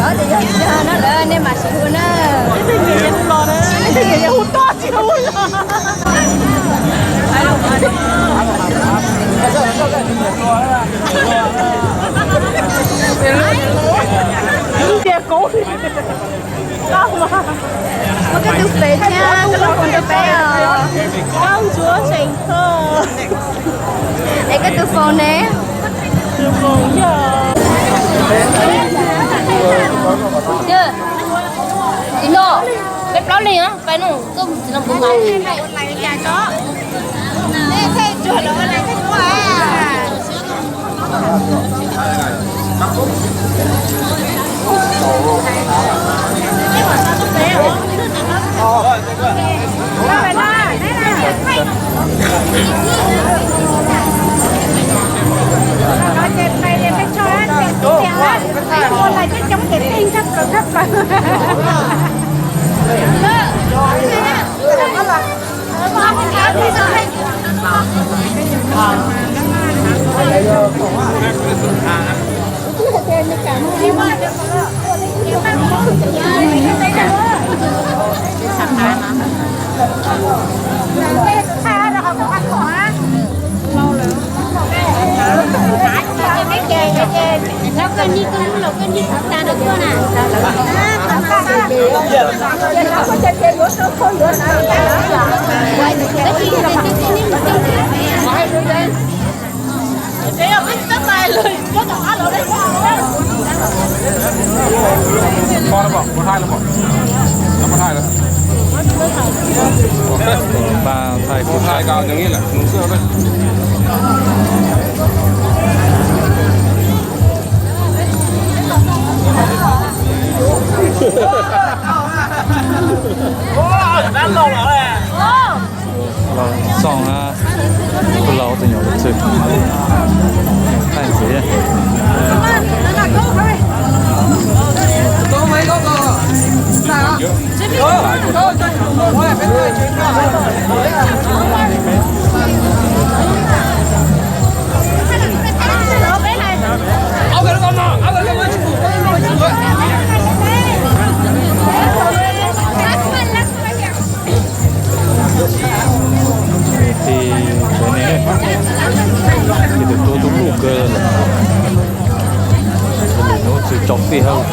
Ov, ces yog tsis yog no lawm nej mam sib hu na. Ib tug nyuam yog hu toj tsis hu los. Tias kub. Muaj koj tus fev thiab koj lub foos rau peb os. Koj ntsuab seem kho. Es koj tus foos ne? Tus foos yog. Tsis no, peb plaub leeg pais no, koj tsis no kuv mas. Los txog na, kuj laus tus nyuam tus tswv thaij ntxiv. Ti, ti tus tub tub luj kawg, hnub twg tsaus fij hawb.